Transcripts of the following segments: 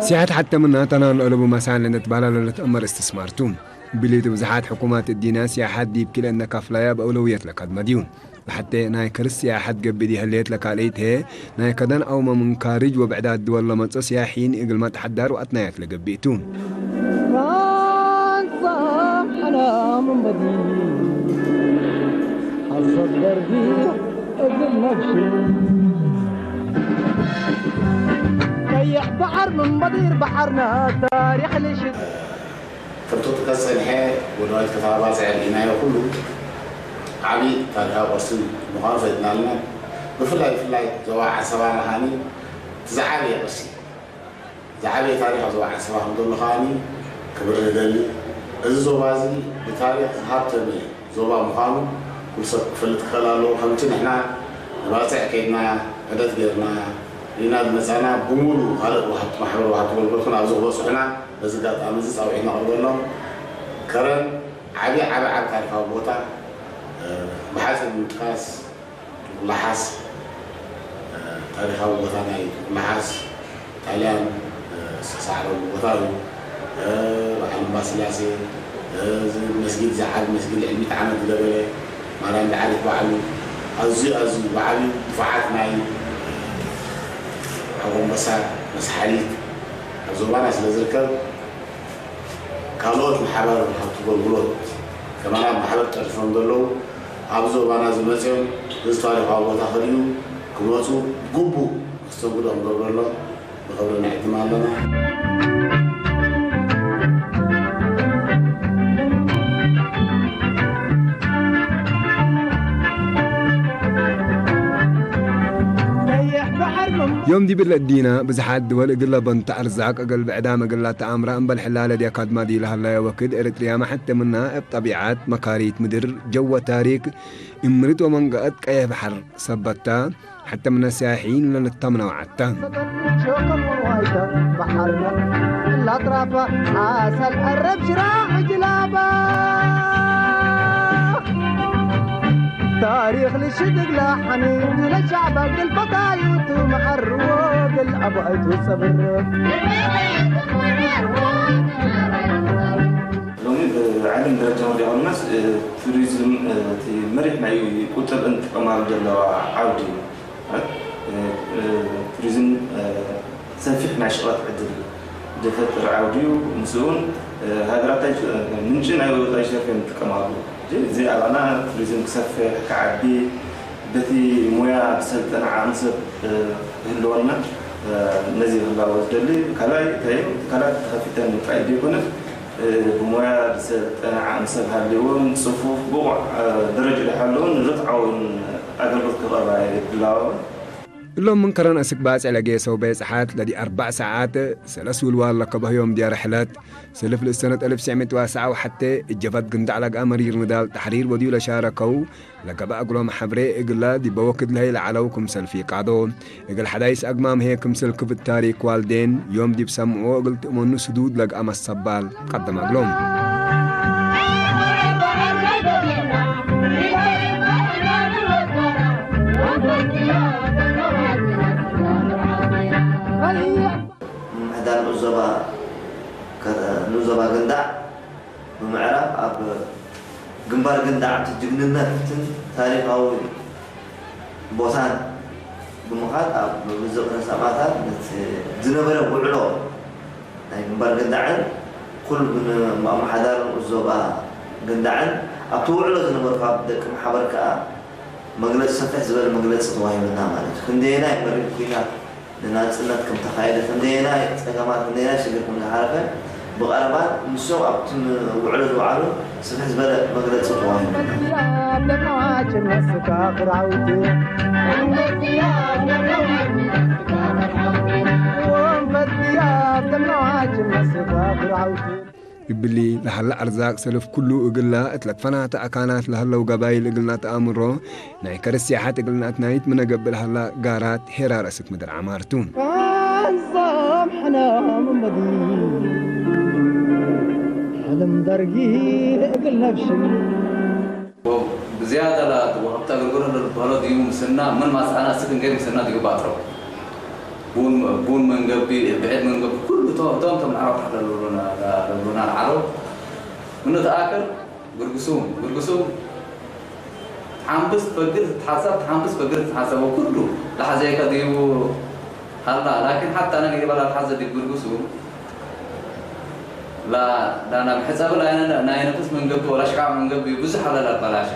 ሲያሓት ሓተምና ተናን ዕለቡ መሳን ለነት ባላሎ ለትአመር እስትስማርቱ። ብሊት ብዙሓት ሕኩማት እዲና ሲያሓት ዲብ ክልአነ ካፍላያ በእውለውየት ለካድመ ድዩ። ብሓተ ናይ ከርስ ሲያሓት ገብእ ዲህልየት ለካልኢት ሄ ናይ ከደን አውመ ምን ካርጅ ወብዕዳት ድወል ለመጾ ሲያሒን እግል መትሐዳር ወአትናያት ለገብእቱ። ቀይሕ በዓር ምን በዲር በዓርና ታሪኽ ልሽት ፍርቱት ከጸንሐ ወደዋይት ከተማ ባጽዕ ርኢናዮ ኩሉ ዓቢ ታሪኻዊ ቅርሲ ምዃኑ ፈሊጥና ኣለና። ብፍላይ ብፍላይ ዞባ ዓሰባና ከዓኒ እቲ ዝዓበየ ቅርሲ ዝዓበየ ታሪኽ ኣብ ዞባ ዓሰባ ከም ዘሎ ከዓኒ ክብሪ ንደሊ። እዚ ዞባ እዚ ብታሪኽ ዝሃብተመ ዞባ ምዃኑ ኩሉ ሰብ ክፈልጥ ክኽእል ኣለዎ። ከምቲ ንሕና ንባጽዕ ከይድና ዕደት ጌርና ርኢና ዝመጻና ብምሉኡ ካልእ ወሃብቲ ማሕበር ወሃብቲ ኣገልግሎት እውን ኣብዚ ክበጽሑና በዚ ኣጋጣሚ እዚ ጻውዒት ነቕርበሎም። ከረን ዓቢ ዓቢ ዓቢ ታሪኻዊ ቦታ ብሓጺር ንምጥቃስ ቁላሓስ ታሪኻዊ ቦታ ናይ ቁላሓስ ጣልያን ዝተሳዕረሉ ቦታ እዩ። በዓል እምባ ስላሴ እዚ መስጊድ ዝዓቢ መስጊድ ልዕሊ ሚእቲ ዓመት ዝገበረ ማርያም ዳዕሪት ባዕሉ ኣዝዩ ኣዝዩ ብዓብዩ ድፋዓት ናይ ኣጎንበሳ መስሓሊት ኣብ ዞባና ስለ ዝርከብ ካልኦት ማሕበር ሃብቲ ጎልጉሎት ከማና ማሕበር ጠርፎም ዘለዉ ኣብ ዞባና ዝመፅኦም እዚ ታሪኻዊ ቦታ ክርእዩ ክመፁ ግቡእ መስተንግዶ ክንገብረሎም ብኽብሪ ንዕድም ኣለና። ዮም ዲብለ እዲና ብዝሓት ድወል እግለ በንቱ ኣርዛቅ እግል ብዕዳም እግላ ተኣምራ እምበል ሕላለ ዲያ ካድማ ዲላ ሃላዮ ወክድ ኤርትርያ ማሕተምና እብ ጠቢዓት መካሪት ምድር ጀወ ታሪክ እምርት ወመንገአት ቀየሕ ባሕር ሰበታ ሓተምነ ሲያሒን ለንታምና ወዓታ። ላጥራፋ ዓሰል ቀረብ ሽራዕ ጅላባ ታሪኽ ልሽድግ ላሓኒ ለሻዕባ ግልበታዩቱ መዓርዎ ግል ኣባይቱ ጸብር ሎሚ ብዓለም ደረጃ ወዲያ ኮንናስ ቱሪዝም እቲ መሪሕ ናይ ቁጠብ እንጥቀማሉ ዘለዋ ዓውዲ እዩ። ቱሪዝም ሰፊሕ ናይ ሽቕላት ዕድል ዝፈጥር ዓውዲ እዩ። ምስኡ እውን ሃገራት ምንጪ ናይ ወፃኢ ሸርፊ እዮም ዝጥቀማሉ። እዚ ኣባና ቱሪዝም ክሰፍሕ ክዓቢ በቲ ሞያ ዝሰልጠነ ዓቕሚ ሰብ ክህልወና ነዚ ክላቦ ዝደሊ ካልኣይ እንታይ እዩ ትካላት ተኸፊተን ጥራይ ዘይኮነስ ብሞያ ዝሰልጠነ ዓቕሚ ሰብ ሃልይዎን ፅፉፍ ብቑዕ ደረጃ ዝሓለውን ርትዓውን ኣገልግሎት ክቐርባ ይድላዋውን እሎም ምን ከረን እስክ ባጽዕ ለጌሰው በየጽሓት ለዲ ኣርባዕ ሰዓት ሰለስ ውልዋል ለከበህዮም ዲያ ርሕለት ስልፍ ልእሰነት እልፍ ስዕሚት ዋስዓ ወሓቴ እጀፈት ግንዳዕ ለግኣ መሪር ንዳል ተሕሪር ወዲዩ ለሻረከው ለገበ እግሎም ሐብሬ እግላ ዲበ ወክድ ለሀይ ለዓለው ክምሰል ፊቃዶ እግል ሐዳይስ አግማም ሄ ክምሰል ክብት ታሪክ ዋልዴን ዮም ዲብ ሰምዕዎ እግል ትእመኑ ስዱድ ለግአ መሰባል ቀደም እግሎም። ምምሕዳር ንኡስ ዞባ ከ- ንኡስ ዞባ ገንዳዕ ብምዕራብ ኣብ ግንባር ገንዳዕ እቲ ጅግንነትን ታሪኻዊ ቦታን ብምኻድ ኣብ ዝቕነ ሰማእታት ነቲ ዝነበረ ውዕሎ ናይ ግንባር ገንዳዕን ኩሉ ኣመሓዳሪ ንኡስ ዞባ ገንዳዕን ኣብቲ ውዕሎ ዝነበሩ ካብ ደቂ ማሕበር ከኣ መግለፂ ሰፍሕ ዝበለ መግለፂ ተዋሂቡና ማለት እዩ። ክንደየናይ መሪር ኲናት ንናፅነት ከም ተኻየደ፣ ክንደየናይ ፀገማት፣ ክንደየናይ ሽግር ከም ዝሓለፈ ብቐረባን ንሶም ኣብቲ ውዕሎ ዝወዓሉ ስፍሕ ዝበለ መግለፂ ተዋሂቡና። እብሊ ለሀለ አርዛቅ ሰልፍ ኩሉ እግላ እት ለትፈናተ አካናት ለሀለው ገባይል እግልናት አእምሮ ናይ ከርስ ሲያሐት እግልናት ናይት ምነ ገብእ ለሀላ ጋራት ሄራር እስክ ምድር ዐማርቱ። ዛም ሕነ ምንበዲ ሕልም ደርጊ እግል ነፍሽን ብዝያዳ ላ ወሃብቲ ኣገልግሎት ለልበሃሎ ድዩ ምስና ምን ማስኣና እስክ እንገይ ምስና ድዩ ባጥረው ቡን ቡን መንገቢ ብዕድ መንገቢ ኩሉ እቶም እቶም እቶም ዓረብ ተሓለሉና ለብሉና ዓረብ ምንተኣክር ግርግሱም ግርግሱም ሓምብስ ፈግር ትሓሰብ ሓምብስ ፈግር ትሓሰብ ኩሉ ለሓዘይካ ድዩ ሃላ ላኪን ሓታ ነገር ይባላ ተሓዘ ድዩ ግርግሱ لا لا نبحث أبل أنا نفس من قبل ولا شكا من قبل ብዙሕ ኣለላ ባላሽ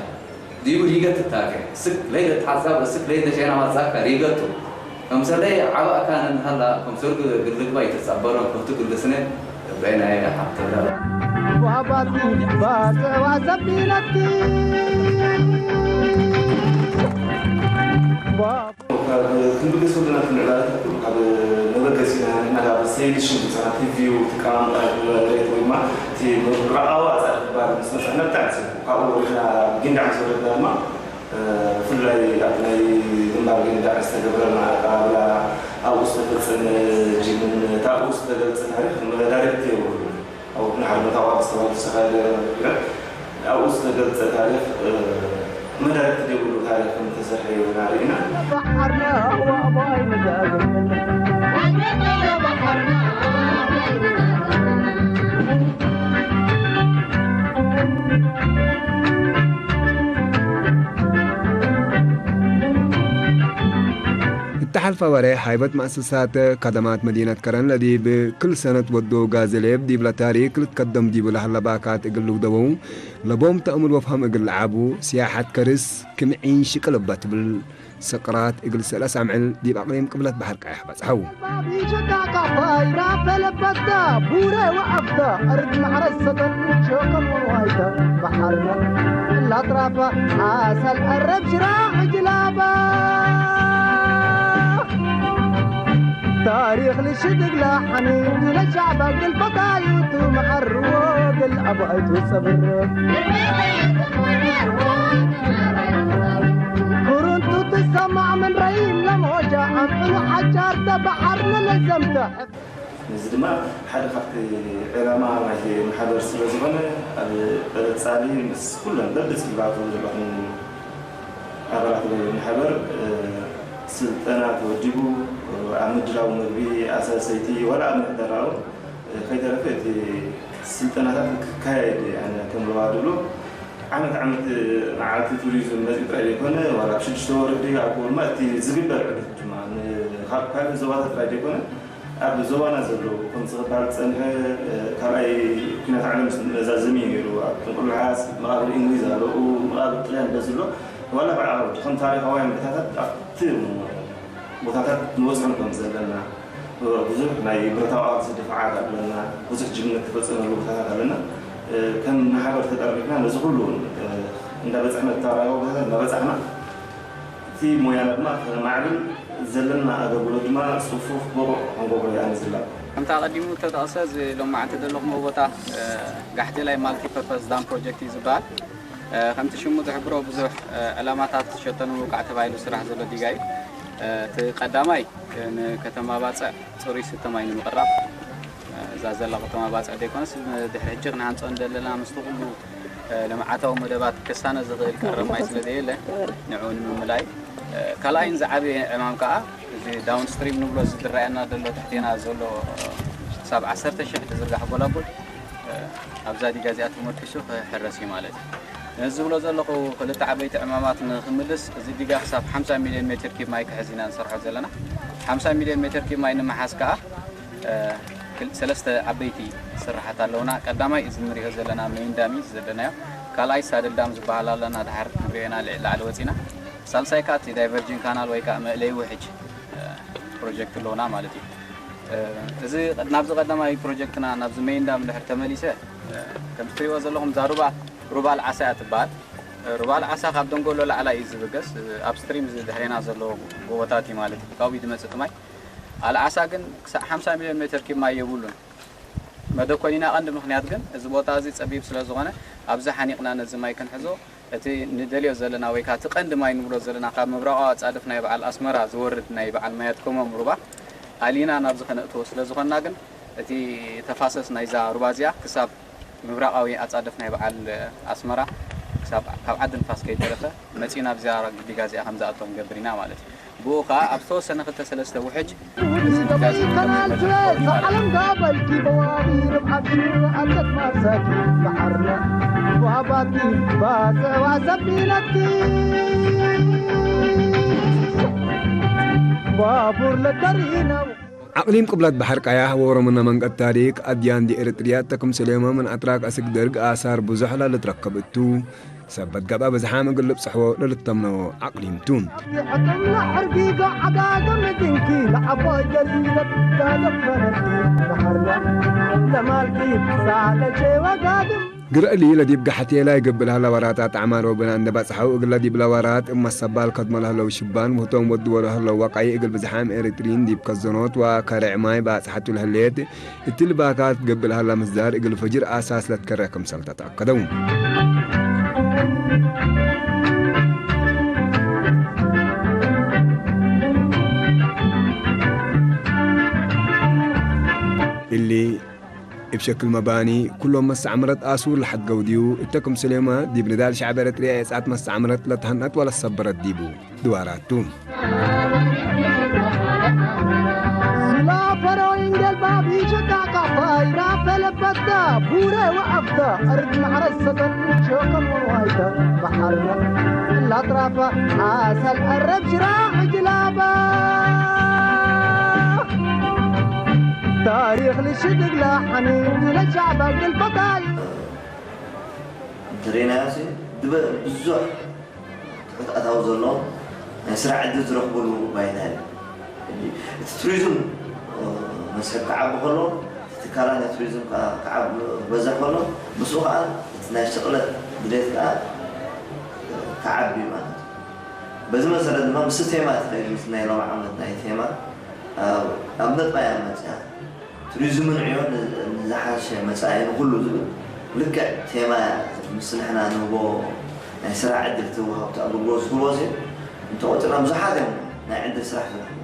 ዲቡ ሪገት ታከ ስክ ለይ ተሓሳብ ስክ ለይ ተሸና ማጻካ ሪገቱ ከምሰለይ ዓባ ካን እንሃላ ከምሰር ግልግባ ይተጻበሮ ከብቱ ግልስነ በይና ይዳ ሓብተላ ባባቲ ባሰዋ ሰቢለቲ ካብ ክንብገስ ወለና ክንዕላለ ካብ መበገሲና ንሕና ካብ ሰይድ ሽም ዝብፃና ቲቪ ትቃማምጣ ሬት ወይ ድማ እቲ ምርቃዋ ኣፃ ክባር ምስ መፅና ብጣዕሚ ፅቡቅ ካብኡ ወሪድና ጊንዳዕ ምስ ወረድና ድማ ብፍላይ ኣብ ናይ ግንባር ጊንዳዕ ዝተገብረና ኣቀባብላ ኣብኡ ዝተፈፀመ ጅግንነት ኣብኡ ዝተገልፀ ታሪክ መዳርግቲ የብሉ ኣብኡ ንሓርነታዊ ዝተባሉ ዝተኻየደ ኣብኡ ዝተገልፀ ታሪክ መዳርግቲ ዘይብሉ ታሪክ ከምተሰርሐ ኢና ርኢና። እተሓልፋ ወርሒ ሃይበት መእሰሳት ከደማት መዲነት ከረን ለዲብ ክል ሰነት ወዶ ጋዘሌብ ዲብ ለታሪክ ልትከደም ዲቡ ለሀለ ባካት እግል ልውደበው ለቦም ተእምር ወፍሀም እግል ለዓቡ ሲያሐት ከርስ ክምዒን ሽቅል እባ ትብል ሰቅራት እግል ሰለስ ኣምዕል ዲብ ኣቅሊም ቅብለት በሐር ቀያሕ በጽሐው። ታሪኽ ልሽድግላ ሓኒት ለሻዕባ ግልበታዩቱ መዓርዎ ግል ኣባይቱ ጸብር ኩርንቱ ትሰማዕ ምን ረይም ለሞጃ ኣንጥሉ ሓጃር ተባሓር ንለዘምተ ነዚ ድማ ሓደ ካብቲ ዕላማ ናይቲ ማሕበር ስለ ዝኾነ ኣብ ቀጻሊ ምስ ኩለን በብጽላቱ ዘለኹም ኣባላት ማሕበር ስልጠና ተወዲቡ ኣብ ምድላው ምግቢ ኣሰሰይቲ ዋላ ኣብ ምሕደራኡ ከይተረፈ እቲ ስልጠናታት ክካየድ ከም ለዋ ድብሎ ዓመት ዓመት መዓልቲ ቱሪዝም መፂኡ ጥራይ ዘይኮነ ዋላ ኣብ ሽዱሽተ ወርሒ ኣብ ጎልማ እቲ ዝግበር ዕድት ድማ ካብ ካልእ ዞባታት ጥራይ ዘይኮነ ኣብ ዞባና ዘሎ ከም ዝኽባል ዝፀንሐ ካልኣይ ኩናት ዓለም መዛዘሚ ነይሩ ኣብ ጥንቁልዓስ መቓብር እንግሊዝ ኣለኡ መቓብር ጥልያን በዝሎ ዋላ በዓል ዓወዲ ከም ታሪኻውያን ቦታታት ኣብቲ ቦታታት ንበፅሖም ከም ዘለና ብዙሕ ናይ ብረታዊ ቃልሲ ድፍዓት ኣለና ብዙሕ ጅግነት ተፈፀመሉ ቦታታት ኣለና ከም ማሕበር ተጠርኒፍና ነዚ ኩሉ እንዳበፃሕና ታሪኻዊ ቦታታት እንዳበፃሕና እቲ ሞያና ድማ ከነማዕብል ዘለና ኣገልግሎት ድማ ፅፉፍ ብቑዕ ክንገብሮ እያ ንዝላብ። ከምቲ ኣቐዲሙ እተጠቕሰ እዚ ሎማዕንቲ ዘለኹሞ ቦታ ጋሕቴላይ ማልቲ ፐርፐስ ዳም ፕሮጀክት እዩ ዝበሃል። ከምቲ ሽሙ ዝሕብሮ ብዙሕ ዕላማታት ዝሸጠኑ ውቃዕ ተባሂሉ ዝስራሕ ዘሎ ዲጋ እዩ። እቲ ቀዳማይ ንከተማ ባፅዕ ፅሩይ ስተ ማይ ንምቕራብ እዛ ዘላ ከተማ ባፅዕ ዘይኮነስ ድሕሪ ሕጂ ክንሃንፆ እንደለና ምስቲ ኩሉ ልምዓታዊ መደባት ክሳነ ዝኽእል ቀረብ ማይ ስለ ዘየለ ንዕኡ ንምምላይ ካልኣይን ዝዓበየ ዕማም ከዓ እዚ ዳውን ስትሪም ንብሎ እዚ ዝረኣየና ዘሎ ትሕቴና ዘሎ ክሳብ ዓሰርተ ሽሕ ዝዝርጋሕ ጎላጉል ኣብዛ ዲጋ እዚኣ ተመርኪሱ ክሕረስ እዩ ማለት እዩ። ነዚ ዝብሎ ዘለኹ ክልተ ዓበይቲ ዕማማት ንክምልስ እዚ ዲጋ ክሳብ ሓምሳ ሚልዮን ሜትር ኪብ ማይ ክሕዝ ኢና ንሰርሖ ዘለና። ሓምሳ ሚልዮን ሜትር ኪብ ማይ ንምሓዝ ከዓ ሰለስተ ዓበይቲ ስራሓት ኣለውና። ቀዳማይ እዚ ንሪኦ ዘለና ሜይን ዳም እዩ ዘለናዮ። ካልኣይ ሳድል ዳም ዝበሃል ኣለና፣ ድሓር ክንሪኦ ኢና ልዕሊ ላዕሊ ወፂና። ሳልሳይ ከዓ እቲ ዳይቨርጂን ካናል ወይ ከዓ መእለይ ውሕጅ ፕሮጀክት ኣለውና ማለት እዩ። እዚ ናብዚ ቀዳማይ ፕሮጀክትና ናብዚ ሜይን ዳም ድሕር ተመሊሰ ከምዚ ትሪእዎ ዘለኹም እዛ ሩባ ሩባ ኣልዓሳ እያ ትበሃል። ሩባ ኣልዓሳ ካብ ደንጎሎ ላዕላይ እዩ ዝብገስ። ኣብ ስትሪም እዚ ድሕሬና ዘሎ ጎቦታት እዩ ማለት እዩ። ካብኡ እዩ ዝመፅእ እቲ ማይ። ኣልዓሳ ግን ክሳዕ ሓምሳ ሚልዮን ሜትር ኪብ ማይ የብሉን። መደኮኒና ቀንዲ ምኽንያት ግን እዚ ቦታ እዚ ፀቢብ ስለ ዝኾነ ኣብዚ ሓኒቕና ነዚ ማይ ክንሕዞ እቲ ንደልዮ ዘለና ወይ ከዓ እቲ ቀንዲ ማይ ንብሎ ዘለና ካብ ምብራቓዊ ኣፃድፍ ናይ በዓል ኣስመራ ዝወርድ ናይ በዓል ማያት ኮሞም ሩባ ኣሊና ናብዚ ከነእትዎ ስለ ዝኾንና ግን እቲ ተፋሰስ ናይዛ ሩባ እዚኣ ክሳብ ምብራቓዊ ኣፃድፍ ናይ በዓል ኣስመራ ክሳብ ካብ ዓዲ ንፋስ ከይተረፈ መፂኡ ናብዚኣ ዲጋ እዚኣ ከም ዝኣቱ ክንገብር ኢና ማለት እዩ። ብኡ ኸኣ ኣብ ዝተወሰነ ክልተ ሰለስተ ውሕጅ እዚ ንጋዜ ክከምዝመ ዝኽእል ይኸውን እዩ ማለት እዩ። ዓለም ጋበልኪ በዋቢ ርብዓትኪ ኣለት ማርሳኪ ባሕርና ጓባትኪ ባጽዕዋ ሰቢለትኪ ባቡር ለተሪና ዓቕሊም ቅብለት ባሕር ቀያሕ ወወሮምና መንቀት ታሪክ ኣድያን ዲ ኤርትርያ ተክም ሰሌማ ምን ኣትራክ ኣስግ ደርግ ኣሳር ብዙሕ ላልትረከብ እቱ ሰበት ገብኣ ብዝሓም እግል ልብጽሕዎ ለልተምነዎ ዓቕሊምቱ። ሕጥምና ሕርጊጋ ዓጋግም ድንኪ ንዓባይ ገሪለት ጋዘፈረቲ ባሕርና ለማልኪ ሳለቼ ወጋግም ግረእሊ ለዲብ ጋሕቴላ ይገብእ ለሀለ ወራታት ኣዕማር ወብና እንደ ባጽሐው እግል ለዲብ ለወራት እብ መሰባል ከድሞ ለህለው ሽባን ውህቶም ወድዎ ለህለው ወቃይ እግል ብዝሓም ኤሪትሪን ዲብ ከዘኖት ወከርዕ ማይ ባጽሐቱ ለህሌት እትል ባካት ገብእ ለሀለ ምስዳር እግል ፈጅር ኣሳስ ለትከረ ክምሰል ተተኣከደው። እሊ እብ ሸክል መባኒ ኩሎም መስተዕምረት ኣሱር ለሐድገው ድዩ? እተ ክም ስሌማ ዲብ ንዳል ሸዕብ ኤረትርያ ኤጻት መስተዕምረት ለተሀንአት ወለሰበረት ዲቡ ድዋራቱ። ስላ ፈረው ኢንጌል ባቢ ሸቃቃ ፋይዳ ፈለበታ ቡረ ወአፍታ እርድ ማሕረስ ሰተን ሸከም ወዋይታ ማሓርና ላጥራፋ ዓሰል ቀረብ ሽራ ዕጅላባ ታሪኽ ልሽድግላ ሓኒን ዝለሻዕባ ግልበታይ እንተደይናዮሲ ድበ ብዙሕ ትሑት ኣታዊ ዘለዎም ናይ ስራሕ ዕድል ዝረኽብሉ ባይታ እዩ። ሕጂ እቲ ቱሪዝም መስሕብ ክዓቢ ከሎ እቲ ትካላት ናይ ቱሪዝም ከዓ ክዓቢ ክበዝሕ ከሎ ምስኡ ከዓ እቲ ናይ ሽቕለት ድሌት ከዓ ክዓቢ እዩ ማለት እዩ። በዚ መሰረት ድማ ምስቲ ቴማ ትኸይድ ምስቲ ናይ ሎሚ ዓመት ናይ ቴማ ኣብ ኣብነት ማይ ኣመፅያ ቱሪዝምን ዕዮን ንዝሓሸ መፃኢ ንኹሉ ዝብል ልክዕ ቴማ እያ። ምስቲ ንሕና ንህቦ ናይ ስራሕ ዕድል እቲ ወሃብቲ ኣገልግሎት ዝህቦ ሲ እንተቆፂርና ብዙሓት እዮም ናይ ዕድል ስራሕ ዝረኽቡ።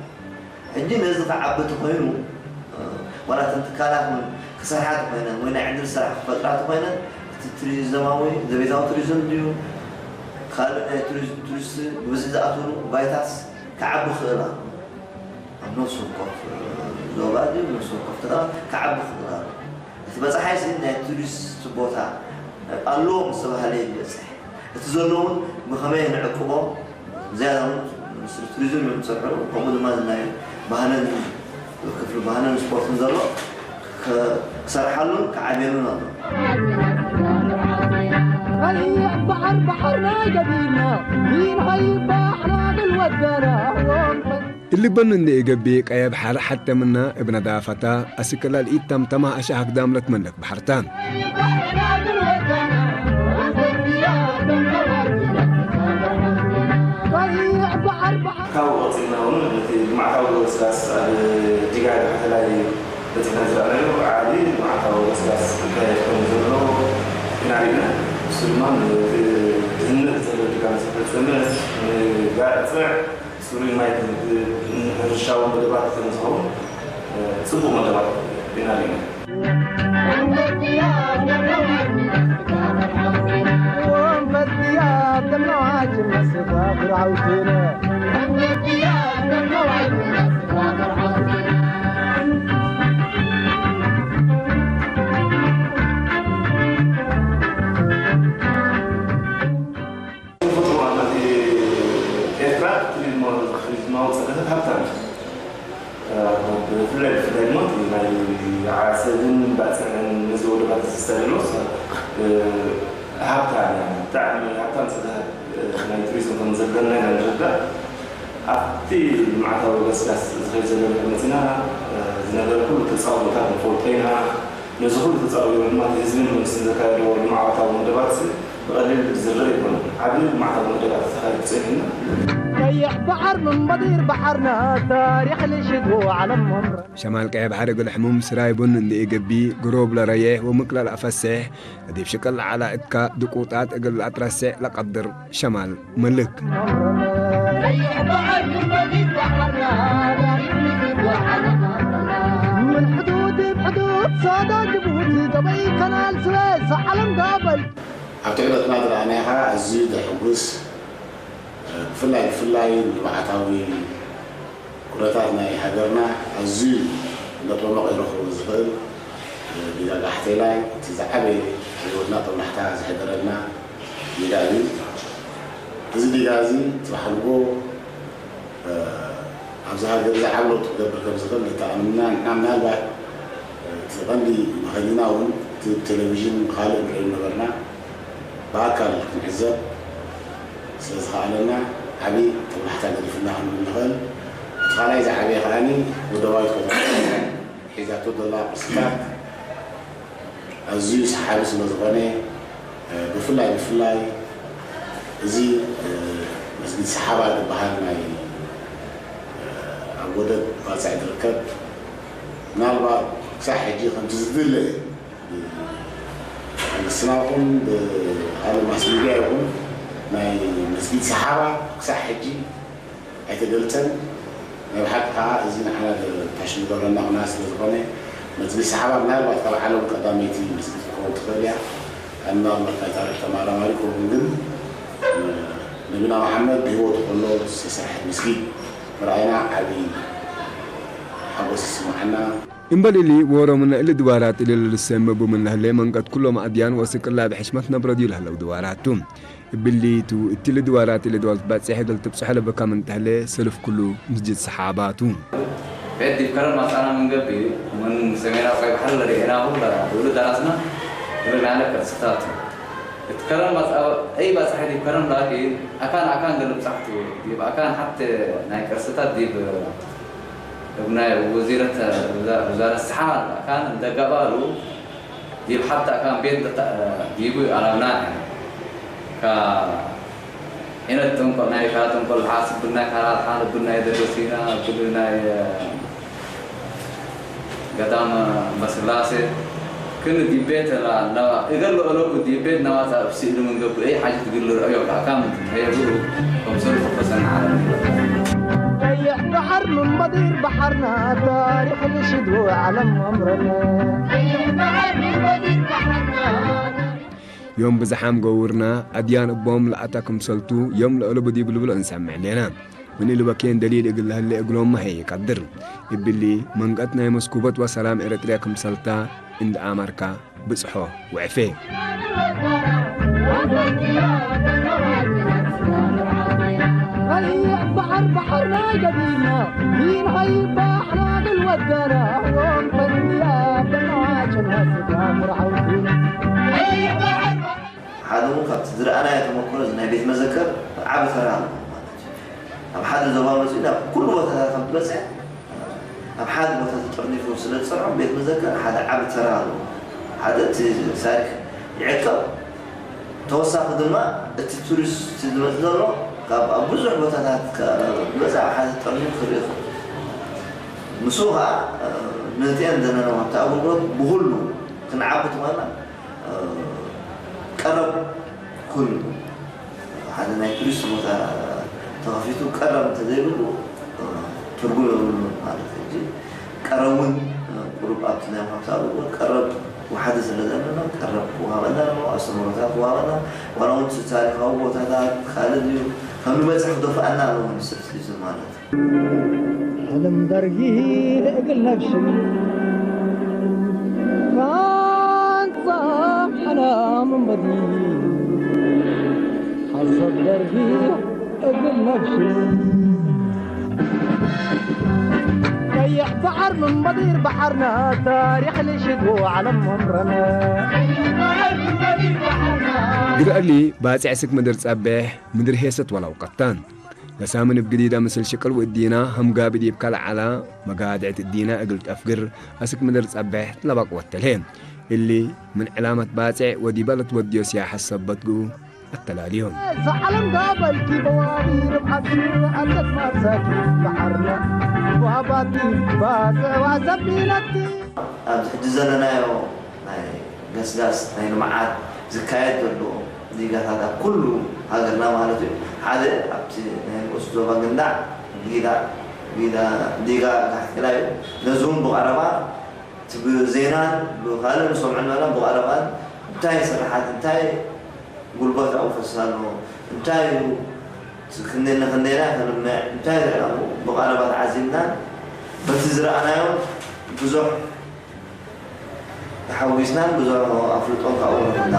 ሕጂ ነዚ ክዓቢ ተኾይኑ ዋላ እተን ትካላት እውን ክሰርሓ ተኾይነን ወይ ናይ ዕድል ስራሕ ክፈጥራ ተኾይነን እቲ ቱሪዝማዊ ዘቤታዊ ቱሪዝም ድዩ ካልእ ናይ ቱሪስት ብብዝሒ ዝኣትውሉ ባይታስ ክዓቢ ክኽእል ኣሎ። ኣብ ነፍሲ ወከፍ ዞባ ድዩ ነፍሲ ወከፍ ከተማ ክዓቢ ክኽእል ኣሎ። እቲ በፃሓይሲ ናይ ቱሪስት ቦታ ኣለዎ ምስ ተባሃለ እዩ ዝበፅሕ። እቲ ዘሎ እውን ብኸመይ ንዕቅቦ ዝያዳ እውን ሚኒስትሪ ቱሪዝም እዮም ዝሰርሑ። ከምኡ ድማ ናይ ባህልን ክፍሊ ባህልን ስፖርትን ዘሎ ክሰርሓሉን ክዓብየሉን ኣሎ። ቀይሕ ባሕር ባሕርና ገዲና ይንኸይድ ባሕና ግልወት ገና እሊ በኑ እንደ ኤገብእ ቀየብ ሐር ሐተ ምና እብ ነዳፈታ አስክ ለልኢተምተመ አሻ ሀግዳም ለትመለክ በሐርታ። ካብኡ ቀጺልና እውን ነቲ ልምዓታዊ ገስጋስ ኣብ ዲጋ ተሕተላይ በጺሕና ዝረኣናዮ ዓቢ ልምዓታዊ ገስጋስ ይካየድ ከም ዘሎ ኢና ርኢና። እሱ ድማ ነቲ ድህነት ዘሎ ዲጋ ምስ ተፈጸመ ንጋዕጽዕ ጽሩይ ማይ ሕርሻዊ መደባት ከም ዝኸውን ጽቡቕ መደባት ኢና ርኢና። ኤርትራ ቱሪዝማዊ ጸጋታት ሃብታም እያ። ብፍላይ ብፍላይ ድማ ናይ ዓሰብን ባጽዕን ነዚ ወደባት ዝተልዕሎስ ሃብታ እያ። ብጣዕሚ ሃብታም ጸጋታት ናይ ቱሪዝም ከም ዘለና ኢና ንርዳእ። ኣብቲ ልምዓታዊ ገስጋስ ዝኸይድ ዘሎ መፂና ዝነበረ ኩሉ ተፃውሮታት ንፈልጦ ኢና። ነዚ ኩሉ ተፃዊሩ ድማ እቲ ህዝብን መንግስትን ዘካየድዎ ልምዓታዊ መደባት ብቐሊል ዝርእ ኣይኮነን። ዓብዪ ልምዓታዊ መደባት ተኻይዱ ፀኒሕና። ቀይሕ ባሕር ምንበዲር ባሕርና ታሪኽ ልሽት ዓለም መምረ ሸማል ቀይሕ ባሕር እግል ሕሙም ስራይ ቡን እንደ ኤገቢ ግሮብ ለረየሕ ወምቅለል ኣፈስሕ እዲብ ሽቅል ለዓላ እትካ ድቁጣት እግል ለኣትረስዕ ለቀድር ሸማል ምልክ። من حدود بحدود صادق جبوتي دبي كنال سويس عالم قابل ኣብቲ ዕለትና ዝረኣናዮ ከዓ ኣዝዩ ዘሐጉስ ብፍላይ ብፍላይ ንልምዓታዊ ኩነታት ናይ ሃገርና ኣዝዩ ነጠመቕ ይረኽቦ ዝኽእል ዲጋ ጋሕቴላይ፣ እቲ ዝዓበየ ህይወትና ጦብላሕታ ዝሕደረልና ዲጋ እዩ። እዚ ዲጋ እዚ ጽባሕ ንግሆ ኣብዚ ሃገር እዚ ዓቢ ለውጢ ክገብር ከም ዝኽእል ንተኣምንና ንሕና ምናልባት እቲ ቀንዲ መኸኒና እውን እቲ ብቴሌቪዥን ብኻልእ ንሪኦ ነበርና ብኣካል ክንዕዘብ ስለ ዝኸኣለና ዓቢ ጦብላሕታ ገዲፉልና ክንብል ንኽእል። እቲ ካልኣይ ዝዓበየ ከኣ ውደባዊት ከተማ ሒዛቶ ዘላ ቅርስታት ኣዝዩ ሰሓቢ ስለ ዝኾነ፣ ብፍላይ ብፍላይ እዚ መስጊድ ሰሓባ ዝበሃል ናይ ኣብ ወደብ ባጽዕ ዝርከብ ምናልባት ክሳዕ ሕጂ ከምቲ ዝድለ መንግስትና ይኹን ብካልእ ማስ ሚድያ ይኹን ናይ መስጊድ ሰሓባ ክሳዕ ሕጂ ኣይተገልጸን። ናይ ብሓቂ ከዓ እዚ ንዓና ታሽሙ ገብረና ኩና ስለ ዝኾነ መስጊድ ሰሓባ ምናልባት ካብ ዓለም ቀዳመይቲ መስጊድ ክትከውን ትኽእል እያ። ኣብ ምናልባት ናይ ታሪክ ተመራማሪ ክኸውን ግን ነቢና መሓመድ ብህይወቱ ከሎ ዝተሰርሐት መስጊድ ምርኣይና ዓብዪ ሓጎስ ይስምዓና። እምበል እሊ ወሮምነ እሊ ድባራት እሊ ልልሰ መቡ ምን ለህለ መንቀት ኩሎም ኣድያን ወስቅላ ብሕሽመት ነብረድ ይልህለው ድባራቱ። እብሊቱ እትሊ ድባራት እሊ ድባራት ባጽሕ እግል ትብጽሖ ለበካ ምን ተህለ ሰልፍ ኩሉ ምስጅድ ሰሓባቱ። ቤት ዲብ ከረን ማጻና ምን ገብእ ምን ሰሜናዊ ቀይ ባሕሪ ለርኤና ሁላ ብእሉ ደራስና ይብል ናለ ቅርስታት። እቲ ከረን ማጻ-፣ ቀይ ባጽሕ ዲብ ከረን ላኪን ኣካን ኣካን ገለ ብጻሕቱ ዲብ ኣካን ሓተ ናይ ቅርስታት ዲብ እብ ናይ ወዚረት ውዛ-፣ ውዛረት ሰሓ ኣካን እንደጋባሉ ዲብ ሓብታ ካን ቤት ዲቡ ኣላብና ካ ዒነት ጥንቆል ናይ ካ ጥንቆል ሓስ ብናይ ካራ ሓል ብናይ ደረሲና ብናይ ገዳም መስላሴ ክን ዲቤት ላ እገል ኦሎጉ ዲቤት ናዋጻ እብ ስእሊ ምን ገብእ ሓጅ ትግል ርአዮ ካካ ምን ትንተየብሉ ከምሰሉ ፈሰና ዓለም ቀይሕ ባሕር ምን በዲር ባሕርና ታሪኽ ልሽዱ ዓለም ኣምረና። ዮም ብዝሓም ገውርና ኣድያን እቦም ለኣታ ክምሰልቱ ዮም ለእሉ ብዲብ ልብሎ እንሰምዕ ሌና። ምን ኢሉ በኬን ደሊል እግል ለህለ እግሎም ማሄ ይቀድር። እብሊ መንቀት ናይ መስኩበት ወሰላም ኤረትርያ ክምሰልታ እንደ ኣማርካ ብጽሖ ውዕፌ። ቀይሕ ባሕር ባሕርና ገዲና ይንኸይድ ባሕና ብል ወደና ዮም ፈንያ ብናጭን ስጋ ሙርዓውቲ። ሓደ እውን ካብቲ ዝረኣናዮ ተመክሮ እዚ ናይ ቤት መዘከር ዓቢ ተራ ኣለዎ ማለት እዩ። ኣብ ሓደ ዞባ መጺኡ ናብ ኩሉ ቦታታት ከም ትበጽሕ ኣብ ሓደ ቦታ ተጠርኒፉ ስለ ዝጸንሖም ቤት መዘከር ሓደ ዓቢ ተራ ኣለዎ። ሓደ እቲ ታሪኽ ይዕቀብ፣ ተወሳኺ ድማ እቲ ቱሪስት ዝመጽእ ዘሎ ካብ ኣብ ብዙሕ ቦታታት ከ-፣ ዝመጽእ ኣብ ሓደ ተጠርኒፉ ክርኢ ይኽእል። ንሱ ኸኣ ንህትኤን ዘለና ወሃብቲ ኣገልግሎት ብኹሉ ክንዓቢ ተኾይና ቀረብ ኩን ሓደ ናይ ቱሪስት ቦታ ተኸፊቱ ቀረብ እንተዘይብሉ ትርጉም የብሉን ማለት እዩ። ሕጂ ቀረብ እውን ቁሩብ ኣብቲ ናይ ወሃብቲ ኣገልግሎት ቀረብ ወሓደ ስለ ዘለና ቀረብ ክወሃበና ኣለዎ፣ ኣስተምህሮታት ክወሃበና ዋላ እውን ታሪኻዊ ቦታታት ካልእ ድዩ ከም ንበጽሕ ክደፍኣና ኣለዎ ንስርት ማለት እዩ። ሕልም ደርጊ ለእግል ነብሽን ካንጻ ሕና መንበዲ ሓሰብ ደርጊ እግል ነብሽን ቀይሕ ባሕር መንበዲር ባሕርና ታሪኽ ልሽቱ ዓለም መምረና። ግድኣሊ ባጽዕ ስክ ምድር ጸብሕ ምድር ሄሰት ወላው ቀታን ለሳምን እብ ግዲዳ ምስል ሽቅል ወእዲና፣ ህምጋብ ዲብ ካልዓላ መጋድዕት እዲና እግል ጠፍግር፣ አስክ ምድር ጸብሕ ለባቅ ወተልሄ። እሊ ምን ዕላመት ባጽዕ ወዲበ ለትወድዮ ሲያሐት ሰበት ግኡ አተላልዮም። ሰዓለም ጋበልኪ በዋቢ ርብዓት ኣለት ማርሳኪ በዓርና ዋባቲ ባጽዕ ዋሰቢለቲ። ኣብዚ ሕጂ ዘለናዮ ናይ ገስጋስ ናይ ልምዓት ዝካየድ ዘሎ ዲጋታት ኣብ ኩሉ ሃገርና ማለት እዩ። ሓደ ኣብቲ ናይ ንኡስ ዞባ ግንዳዕ ዲጋ፣ ዲጋ፣ ዲጋ ጋሕቴላ እዩ። ነዚ እውን ብቐረባ እቲ ብዜናን ብኻልእ ንሰምዖ እናበልና ብቐረባን እንታይ ስራሓት፣ እንታይ ጉልበት ኣብኡ ፈሲሱ ኣሎ፣ እንታይ እዩ ክንደይ ንኽንደይና ከልምዕ እንታይ ዝረኣኹ ብቐረባ ተዓዚብና በቲ ዝረኣናዮ ብዙሕ ተሓጒስናን ብዙሕ ኣፍልጦን ካብኡ ረኽብና።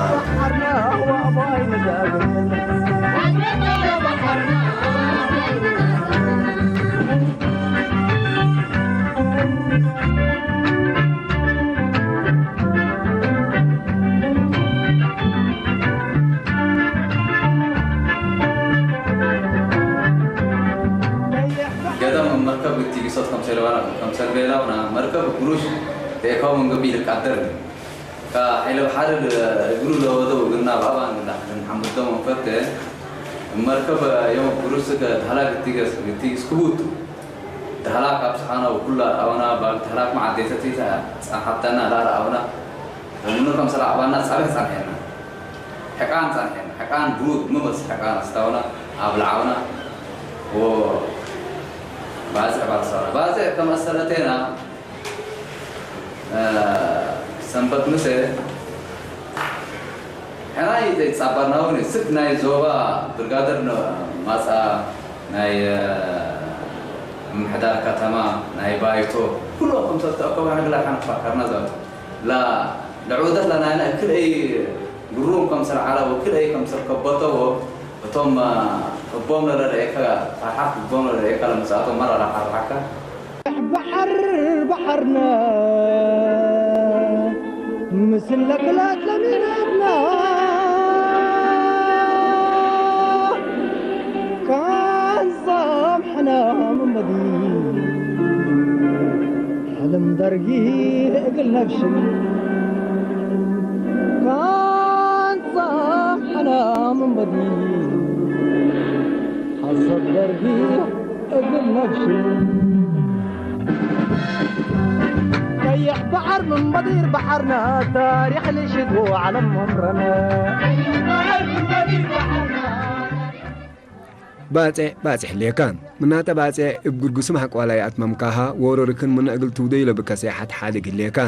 ገደም መርከብ ግቲ ቢሶት ከም ሰለባና ከም ሰልቤላውና መርከብ ግሩሽ ተእካው መንገቢ ይልቃደር። ከ ኃይለ ባሕር እግሩ ለወደው ግና ባባን ግና ክን ሓምዶ መንፈት መርከብ የም ግሩሽ ከ ተህላ ግቲ ገስ ግቲ ስክቡቱ ተህላ ካብ ሰሓና ወኩላ ኣውና ባል ተህላክ ማዓዴተቲ ጸሓተና ላላ ኣውና ምኑ ከም ሰላ ኣባና ጻበሕ ጻንሐና። ሕቃን ጻንሐና። ሕቃን ብሩድ ምመስ ሕቃን ኣስታውና ኣብ ለዓውና ወ ባጽዕ ባልሳውና። ባጽዕ ከመሰለቴና ሰንበት ምሰ ሕናይ ዘይጻባርና እውን ስክ ናይ ዞባ ብርጋደር ማጻ ናይ ምምሕዳር ከተማ ናይ ባይቶ ኩሎም ከም ተተኣከቡ ሕንግላ ሓንፋከርና ዘበቱ ላ ለዑደት ለናይና እክልአይ ግሩም ከም ስርዓላ ወክልአይ ከም ስር ከበተዎ እቶም እቦም ለረድኤካ ፋሓፍ እቦም ለረድኤካ ለምስኣቶም መራ ላሓርሓካ ባሕር ባሕርና ምስለ ክላት ለሚናትና ቃንዛም ሕናም እመዲ ሕልም ደርጊ እግል ነፍሽን ቃንዛም ሕናም እመዲ ሓሰብ ደርጊ እግል ነፍሽን ቀይሕ ባሕር ምን በዲር ባሕርና ታሪኽ ልሽት ዓለም መምረና ባጼዕ ባጼሕ ሌካ ምናተ ባጼዕ እብ ግርጉስም ሐቋላ ይኣትመምካሃ ወሮርክን ምነ እግል ትውደዩ ለብከ ሲያሐት ሓድግ ህሌካ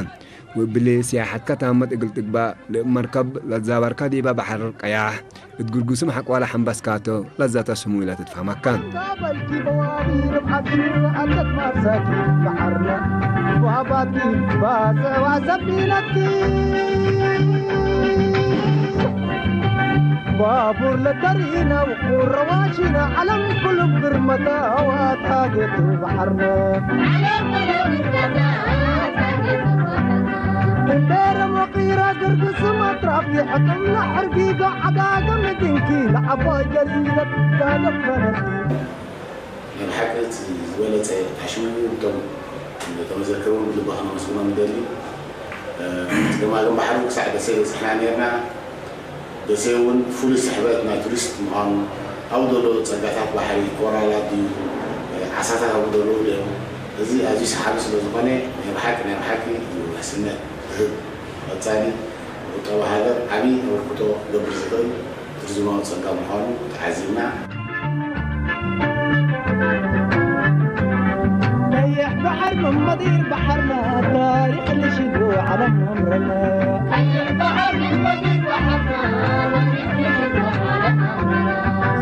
ወእብሊ ሲያሐትካ ታመት እግል ትግባእ ለእብ መርከብ ለዛባርካ ዲባ ባሕር ቀያሕ እት ግርጉስም ሐቋላ ሐምባስካቶ ለዛተ ስሙ ኢላ ትትፋመካ። በልኪ በዋቢር ዓዱ ኣለት ማርሳኪ ባሕርና ባባኪ ባዘዋ ሰቢለኪ ባቡር ለተሪና ወቁረዋሽና ዓለም ኩሉ ግርመታ ዋታ ጌቱ ባሕርና እምበረ መቂራ ግርግስም ኣትራፊ ሕቅምና ሕርጊጋ ዓጋገም ድንኪ ንዓባይ ገሊለት ጋለፈረቲ ናይ ብሓቂ እቲ ዝበለጸ ኣሽሙ እቶም ተመዘከሩ ብልቢ ከነመስግኖም ንደሊ። እቲ ገማግም ባሕሪ ክሳዕ ደሴ በጺሕና ነርና። ደሴ እውን ፍሉይ ስሕበት ናይ ቱሪስት ምዃኑ ኣብኡ ዘሎ ጸጋታት ባሕሪ ኮራላት ድዩ ዓሳታት ኣብኡ ዘለዉ እዮም። እዚ ኣዝዩ ሰሓቢ ስለ ዝኾነ ናይ ብሓቂ ናይ ብሓቂ እዩ ውሕስነት ዝህብ። ቀጻሊ ንቁጠባ ሃገር ዓቢ ኣበርክቶ ክገብር ዝኽእል ቱሪዝማዊ ጸጋ ምዃኑ ተዓዚብና። ቀይሕ ባሕር መመዲር ባሕርና ታሪኽ ልሽዱ ዓለም ኣምረና።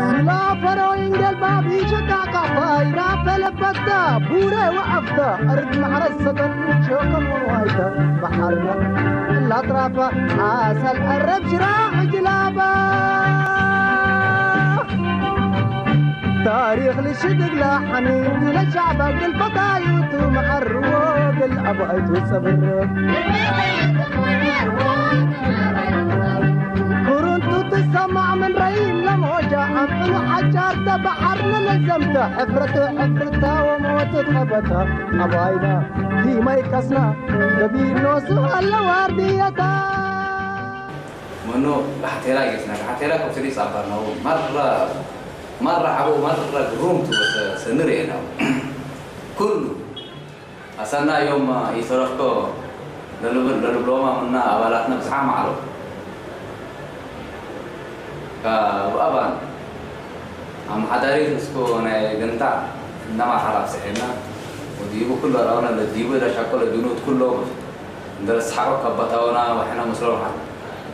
ሱላ ፈረው ኢንጌል ባቢ ሸቃቃ ፋይራ ፈለበታ ቡረ ወዓፍታ ኣርግ ማሕረስ ሰተን ሸከም ዋይታ ባሕርና እላጥራፋ ዓሰል ዕረብ ሽራ ዕጅላባ ታሪኽ ልሽድግላ ሓኒት ለሻዕባ ግልፈታዩቱ መዓርዎ ግል ኣባይቱ ጸብር ኩርንቱ ትሰማዕ ምን ረይም ለሞጃ ኣምዕሉ ሓጫርተ ባሕር ንለዘምተ ሕፍረቱ ሕፍርታ ወሞቱ ኸበታ ኣባይና ዲማይ ከስና ገቢኖሱ ኣለዋርድየታ መኖ ጋሕቴራ ጌስና ጋሕቴራ ከብስሊ ጻባርናው ማራ ማራ ዓቦ ማራ ግሩም ትወሰ ሰንር የናው ኩሉ ኣሰና እዮም ይተረፍኮ ለልብሎማ ምና ኣባላትና ብዝሓ ማዕሮ ካብ ኣባን ኣመሓዳሪ እስኮ ናይ ገንታ እናማሓራ ስሒና ወዲቡ ኩሉ ኣራውና ለዲቡ ለሻቆ ለጅኑት ኩሎ እንደረስሓቆ ከበታውና ወሕና ምስሎም ሓ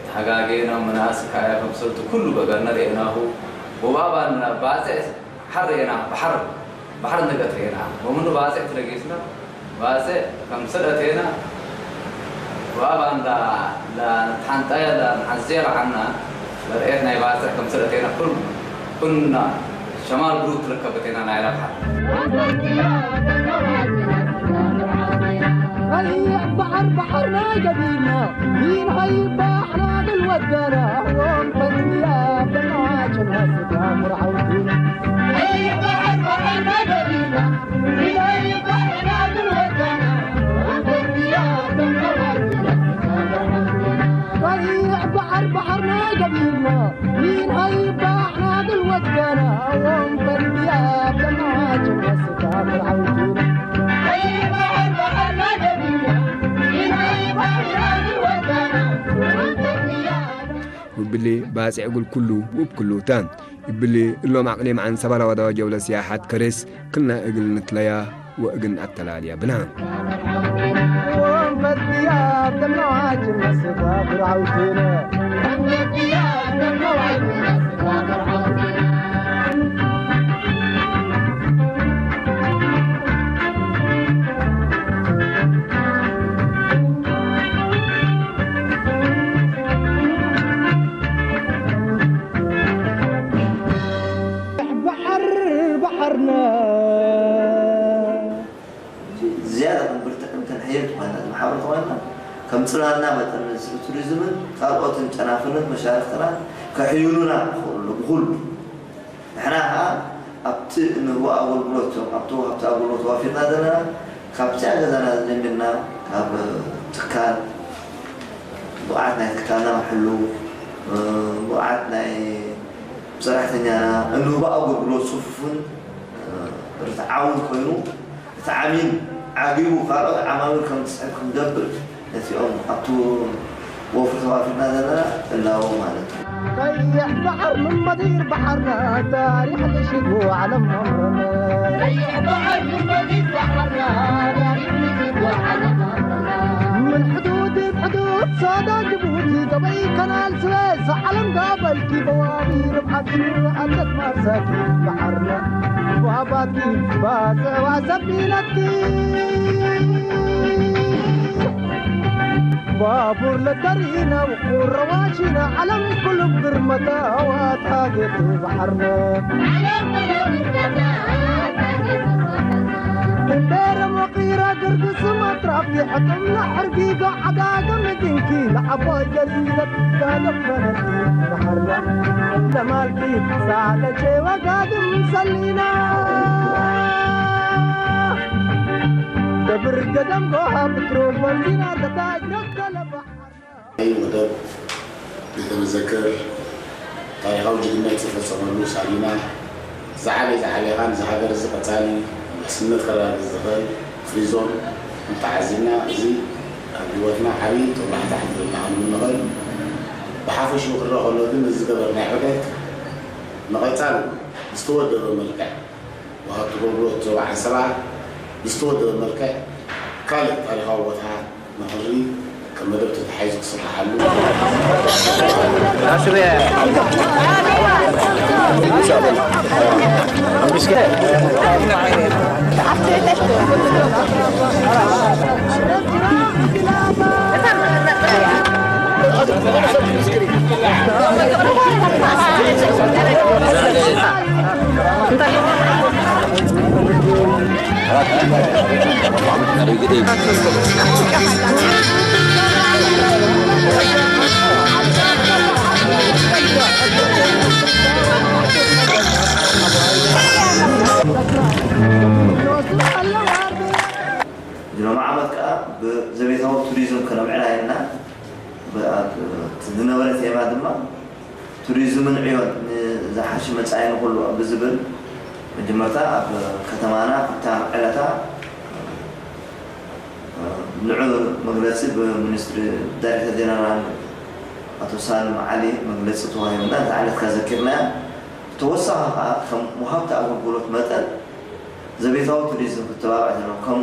ተሃጋጌና መናእስ ካያ ከምሰልቱ ኩሉ በገርና ርኤናሁ ወባባን ባጽዕ ባሕር ርኤና፣ ባሕር፣ ባሕር ንገት ርኤና። ወምኑ ባጽዕ ትለጊስና፣ ባጽዕ ከም ስርአት ርኤና። ወኣባ እንዳ፣ እንዳ ንትሓንጣያ፣ እንዳ ንሓዝያ ለዓና፣ ለርኤት ናይ ባጽዕ ከም ስርአት ርኤና። ኩል፣ ኩልና ሸማል ብሩክ ትርከበት ርኤና ናይ ለብሓ። ቀይሕ ባሕር ባሕርና ገዲና፣ ይንኸይድ ባሕና ድል ወደና፣ ወንፈንያ ተማጭና ስጋ ፍርዓውቲ። ቀይሕ ባሕር ባሕርና ገዲና፣ ይንኸይድ ባሕና ድል ወደና፣ ወንፈንያ ተማጭና ስጋ ፍርዓውቲ። ቀይሕ ባሕር ባሕርና ገዲና፣ ይንኸይድ ባሕና ድል ወደና፣ ወንፈንያ ተማጭና ስጋ ፍርዓውቲ። ውብሌ ባጽዕ እግል ኩሉ ውብ ክሉታ። ይብሌ እሎም ኣቕሌም ዓንሰባ ለዋዳዋ ጀውለ ስያሓት ከሬስ ክልና እግል ንትለያ ወእግን ኣተላልያ ብና። ወንፈትያ ተናዋጅ መስባ ብርዓውቴነ። ባሕር ባሕርና። ዝያዳ ክንብርትዕን ክንሕይል ኮይና፣ ዝመሓበር ኮይና፣ ከም ጽላልና መጠን፣ ሚኒስትሪ ቱሪዝምን ካልኦትን ጨናፍርን መሻርኽትና ከሕይሉና ይኽእሉ ብኹሉ። ንሕና ከኣ ኣብቲ እንህቦ ኣገልግሎት፣ እቶም ኣብቲ ወሃብቲ ኣገልግሎት ተዋፊርና ዘለና፣ ካብቲኣ ገዛና ጀሚርና፣ ካብ ትካል፣ ብቕዓት ናይ ትካልና ክሕሉ፣ ብቕዓት ናይ ሰራሕተኛና፣ እንህቦ ኣገልግሎት ጽፉፍን ርትዓውን ኮይኑ፣ እቲ ዓሚል ዓጊቡ ካልኦት ዓማዊል ከም ትስዕብ ክንገብር፣ ነቲኦም ኣብቲ ወፍሪ ተዋፊርና ዘለና እላቦ ማለት እዩ። ቀይሕ ባሕር ምን መዲር ባሕርና፣ ታሪኽ ልሽጉ ዓለም መምረና። ቀይሕ ባሕር ምን መዲር ባሕርና፣ ታሪኽ ልሽጉ ዓለም መምረና። ምን ሕዱድ ሕዱድ ሳዳ ጅቡቲ፣ ገበይ ከናል ስዌዝ፣ ዓለም ጋበልኪ በዋቢ ርብዓት ሽዑ ዓደት ማሳኪ ባሕርና። ባባኪ ባጽዕዋ ሰቢለኪ። ባቡር ለተሪና ውቁር ረዋሺና ዓለም ኩሉ ግርመታ ዋታ ጌቱ ባሕርና። እንዴረ መቂራ ግርግስም ኣትራፊ ሕጥምና ሕርጊጋ ዓጋገም ድንኪ ንዓባይ ገሊለት ጋደፈነቲ ባሕርና። ለማልኪ ሳለቼ ወጋግም ሰሊና። ደብር ገደም ጎሃ ብትሮ ወንዚና ተታጅ ረከለ ባሕርና። ናይ ውህደት ቤተ መዘክር ታሪኻዊ ጅግንነት ዝተፈጸመሉ ሳሊና ዝዓበየ ዝዓበየ ኻን እዚ ሃገር እዚ ቀጻሊ ውሕስነት ከረጋግጽ ዝኽእል ፍሪ ዞን እንተዓዚብና እዚ ኣብ ህይወትና ዓብዪ ጦብላሕታ ክህልወና ከም እንኽእል ብሓፈሽኡ ክረአ ከሎ ግን እዚ ዝገበርናዮ ዑደት ንቐጻሊ ብዝተወደበ መልክዕ ወሃብቲ ኣገልግሎት ዞባ ዓንሰባ ብዝተወደበ መልክዕ ካልእ ታሪኻዊ ቦታታት ንኽርኢ ከም መደብ ተታሒዙ ክስርሓሉ። እዚ ሎሚ ዓመት ከኣ ብዘቤታዊ ቱሪዝም ከነምዕላ ኢልና፣ ብ-፣ ኣብ-፣ እቲ ዝነበረ ቴማ ድማ ቱሪዝምን ዕዮን ንዝሓሸ መጻኢ ንኹሉ ብዝብል መጀመርታ ኣብ ከተማና ኣብታ ዕለታ ንዑ መግለጺ ብሚኒስትሪ ዳይሬክተር ጀነራል ኣቶ ሳልም ዓሊ መግለጺ ተዋሂቡና፣ እዛ ዕለት ከኣ ዘኪርናያ። ብተወሳኺ ከኣ ከም ወሃብቲ ኣገልግሎት መጠን ዘቤታዊ ቱሪዝም ክተባብዕ ዘለዎ፣ ከም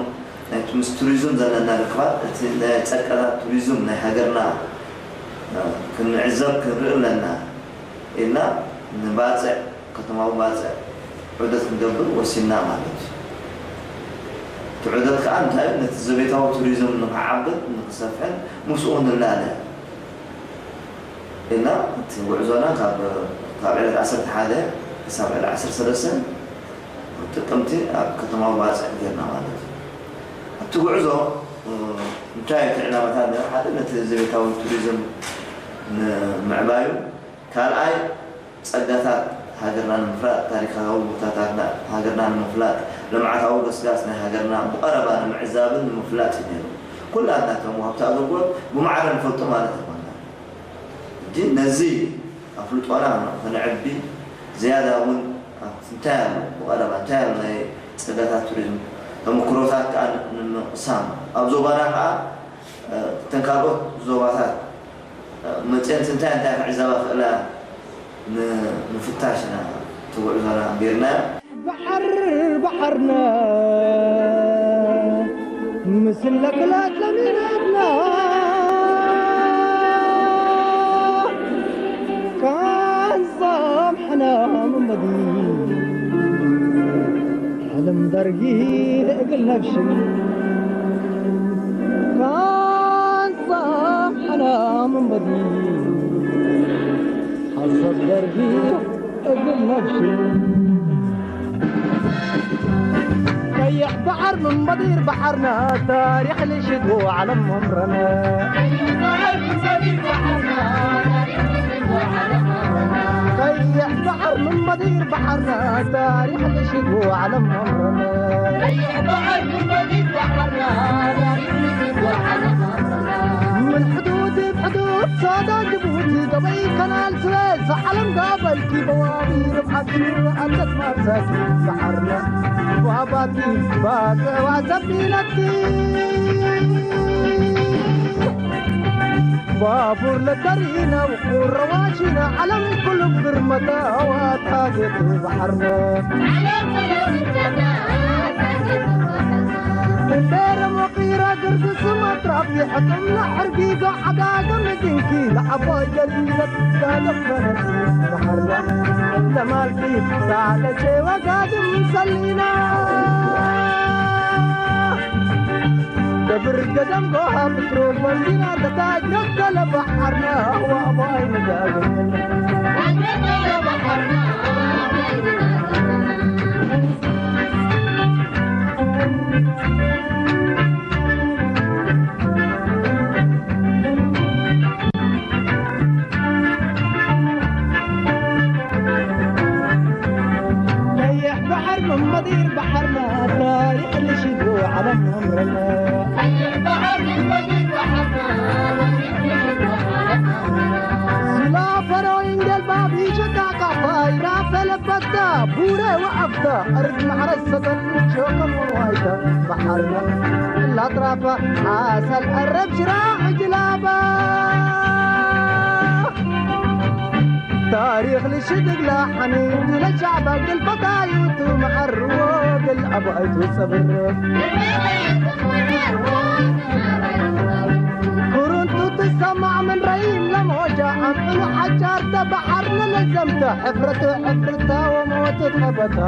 ናይ ምስ ቱሪዝም ዘለና ርክባት፣ እቲ ናይ ጸጋታት ቱሪዝም ናይ ሃገርና፣ እ፣ ክንዕዘብ ክንርኢ ኣለና ኢልና ንባጽዕ፣ ከተማዊ ባጽዕ፣ ዑደት ክንገብር ወሲንና ማለት እዩ። እቲ ዑደት ከኣ እንታይ እዩ? ነቲ ዘቤታዊ ቱሪዝም ንኽዓብን ንኽሰፍሕን ምስኡ ንላለ ኢልና እቲ ጉዕዞና ካብ ካብ ዕለት ዓሰርተ ሓደ ክሳብ ዕለት ዓሰርተ ሰለስተ ጥቅምቲ ኣብ ከተማ ባጽዕ ጌርና ማለት እዩ። ኣብቲ ጉዕዞ እንታይ እቲ ዕላማታት ነይሩ? ሓደ ነቲ ዘቤታዊ ቱሪዝም ንምዕባዩ፣ ካልኣይ ጸጋታት ሃገርና ንምፍላጥ፣ ታሪኻዊ ቦታታትና ሃገርና ንምፍላጥ፣ ልምዓታዊ ገስጋስ ናይ ሃገርና ብቐረባ ንምዕዛብን ንምፍላጥ እዩ ነይሩ። ኩላትና ከም ወሃብቲ ኣገልግሎት ብማዕረ ንፈልጦ ማለት ኣይኮንና። ሕጂ ነዚ ኣፍልጦና ከነዕቢ ዝያዳ እውን ኣብ እንታይ ኣሎ ብቐረባ እንታይ ኣሎ ናይ ጸጋታት ቱሪዝም ተመክሮታት ከኣ ንምቕሳም ኣብ ዞባና ከኣ እተን ካልኦት ዞባታት መፅአን እንታይ እንታይ ክዕዘባ ክእላ ንምፍታሽ ኢና እቲ ጉዕዞና ገይርናዮ። ባሕር ባሕርና ምስለ ክላት ለሚናትና ቃንዛም ሕና መመዲ ሕልም ደርጊ እግል ነብሽን ቃንዛም ሕና መመዲ ሓሰብ ደርጊ እግል ነብሽን ቀይሕ ባሕር ምን በዲር ባሕርና ታሪኽ ልሽት ዓለም መምረና ቀይሕ ባሕር ምን በዲር ባሕርና ታሪኽ ልሽት ዓለም መምረና ምን ሕዱድ ሕዱድ ሳዳ ጅቡቲ ገበይ ከናል ስዌዝ ዓለም ጋበልኪ በዋቢ ርብዓት ኣንደት ማብዛት ሰዓርና ባባቲ ባገዋ ዘቢለቲ ባቡር ለተሪና ወቁረዋሽና ዓለም ኩሉ ግርመታ ዋታ ጌቱ ባሕርና እንዴረ ሞቂራ ግርግስ ማትራፊ ሕጥምና ሕርጊጋ ዓጋገ ምድንኪ ለዓባይ ገሊለት ጋለፈረት ባሕርና ለማልኪ ሳለቼ ወጋድም ሰሊና ደብር ገደም ጎሃ ምትሮ መንዲና ተታጅ ገለ ባሕርና ዋባይ መጋገ ቀይሕ ባሕር መመዲር ባሕርና ታሪኽ ልሽዱ ዓለም መምረና ስላ ፈረው ኢንጌል ባቢ ሸቃቃ ባይራ ፈለበታ ቡረ ወዓፍታ ዕርድ ማዕረ ሰተን ሸከም ዋይታ ባሕርና ላጥራፋ ዓሰል ዕረብ ሽራ ዕጅላባ ታሪኽ ልሽድግላ ሓኒ ዝለሻዕባ ግልፈታዩቱ መዓርዎ ግል ኣባይቱ ጸብር ኩሩንቱ ትሰማዕ ምን ረይም ለሞጃ ኣንጥሉ ሓጫርተ ባሕር ንለዘምተ ሕፍረቱ ሕፍርታ ወሞቱ ትኸበታ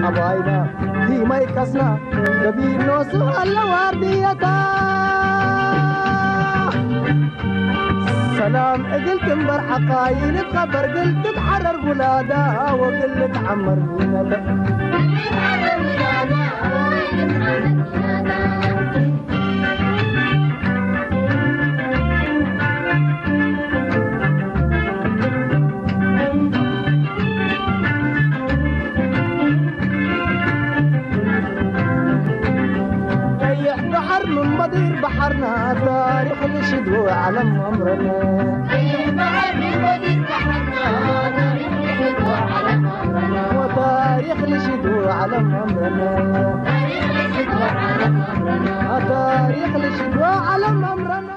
ኣባይና ዲማይ ከስና ገቢኖሱ ኣለዋ ኣርድየታ ሰላም እግል ትንበር ሓፋይ ንትኸበር ግል ትትሓረር ጉላዳ ወግል ትዓመር ጉላዳ ቀይሕ ባሕር ምን በዲር ባሕርና ታሪኽ ልሽዱ ዓለም ኣምረና ወታሪኽ ልሽዱ ዓለም ኣምረና ታሪኽ ልሽዱ ዓለም ኣምረና